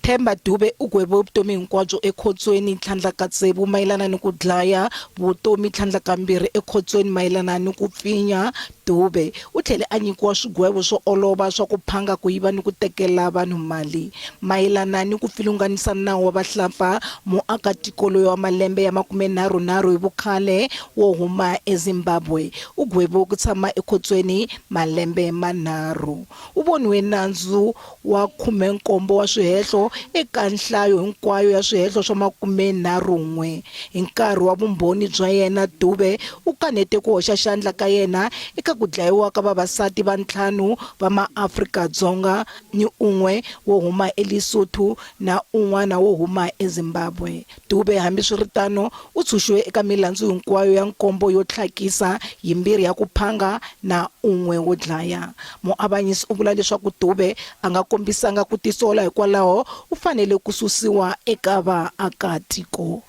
Themba Dube u gweviwe vutomi hinkwabyo ekhotsweni tlhandla-ka-tsevu mayelana ni ku dlaya vutomi tlhandla-kambirhi ekhotsweni mayelana ni ku pfinya Dube. U tlhele a nyikiwa swigwevo swo olova swa ku phanga, ku yiva ni ku tekela vanhu mali. Mayelana ni ku pfilunganisa nawu wa vahlampfa, muaka-tiko loyi wa malembe ya makumenharhu-nharhu hi vukhale wo huma eZimbabwe u gweviwe ku tshama ekhotsweni malembe manharhu. U voniwe nandzu wa 17 wa swihehlo eka nhlayo hinkwayo ya swihehlo swa 31. Hi nkarhi wa vumbhoni bya yena, Dube u kanete ku hoxa xandla ka yena eka ku dlayiwa ka vavasati va ntlhanu va maAfrika-Dzonga ni un'we wo huma eLesotho na un'wana wo huma eZimbabwe. Dube, hambiswiritano, u tshunxiwe eka milandzu hinkwayo ya nkombo yo tlhakisa, yimbirhi ya ku phanga na un'we wo dlaya. Muavanyisi u vula leswaku Dube a nga kombisanga ku tisola hikwalaho u fanele ku susiwa eka vaaka-tiko.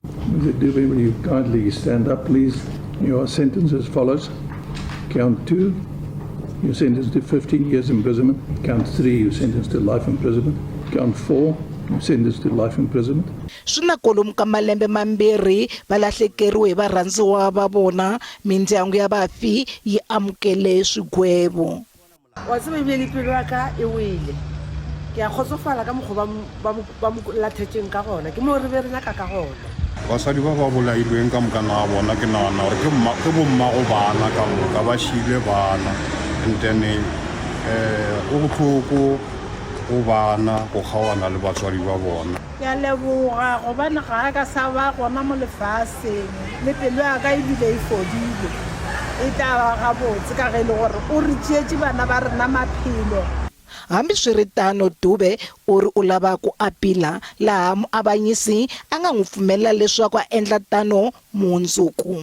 Mr. Dube, will you kindly stand up, please? Your sentence as follows. Count 2, you're sentenced to 15 years imprisonment. Count 3, you're sentenced to life imprisonment. Count 4, you're sentenced to life imprisonment. Swi na kwalomu ka malembe mambirhi va lahlekeriwe hi varhandziwa va vona, mindyangu ya vafi yi amukele swigwevo. Wa tseba ebile le pelo ya ka e wele. Ke a kgotsofala ka mokgo ba, ba, ba mo lathetšeng ka gona. Ke moo re be re nyaka ka gona. Basadi ba ba bolailweng ka moka ga bona ke nagana gore ke mma, ke bommago bana ka moka ba šiile bana and then um go bohloko go bana go kgaogana le batswadi ba bona. Ke a leboga gobane ga a ka sa ba gona mo lefaseng, le pelo ya ka ebile e fodile. E tla ba gabotse ka ge e le gore o re tšeetše bana ba rena maphelo. Hambiswiritano, Dube u ri u lava ku apila, laha muavanyisi a nga n'wi pfumelela leswaku a endla tano mundzuku.